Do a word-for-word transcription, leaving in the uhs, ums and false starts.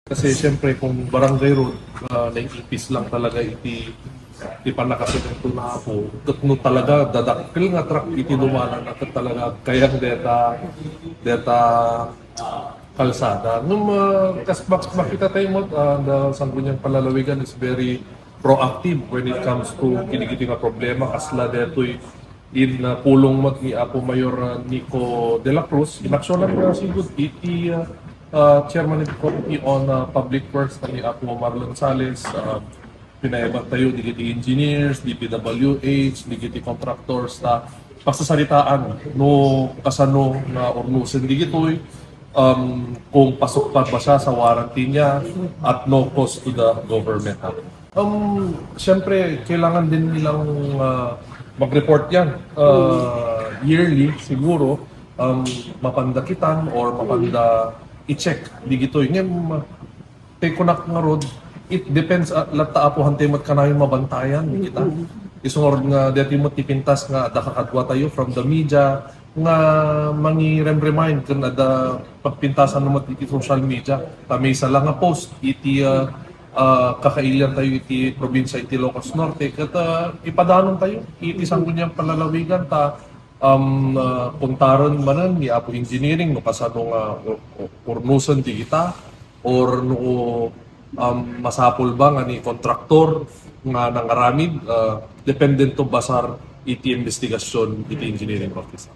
Kasi siyempre kung barangay road, ah, naiipis lang talaga iti, iti pannakasemento na Apo. Ket no talaga dadakkel nga truck iti dumanan, ket talaga kayat deta, deta kalsada. Ngem, ah, kas mak-, makita tayo mo, ah, the Sangguniang Panlalawigan is very proactive when it comes to kinigiti nga problema, kasla detoy in, ah, pulong met ni Apo Mayor, ah, Nico de la Cruz, inaksyonan nga sigud iti, ah, ah, Chairman of the Committee on, ah, Public Works, ni Apo Marlon Sales, ah, pinayabat tayo, digiti engineers, D P W H, digiti contractors, ta pagsasaritaan no kasano nga urnusen digitoy, um, kung pasok pa ba siya sa warranty niya at no cost to the government. Um, siyempre, kailangan din nilang, ah, mag-report yan, ah, yearly siguro, um, mapanda kitan or mapanda i-check digitoy. Ngayon, take ko na nga road, it depends, ah, latta Apo, hantay met kanayon mabantayan, kita. Isungarod nga, deti met ti pintas nga adda kakadua tayo from the media, nga mangirem-remind ken adda pagpintasan met iti social media. Ta maysa la nga post iti, ah, ah, kakailian tayo iti probinsya iti Ilocos Norte, ket, ah, ipadanon tayo iti Sangguniang Panlalawigan ta, um, ah, kuntaren manen ni Apo Engineering no kasano nga u-, u-, urnusen digita or no, um, masapul ba nga ni kontraktor nga nangaramid, ah, depende to basar iti investigasyon iti engineering office.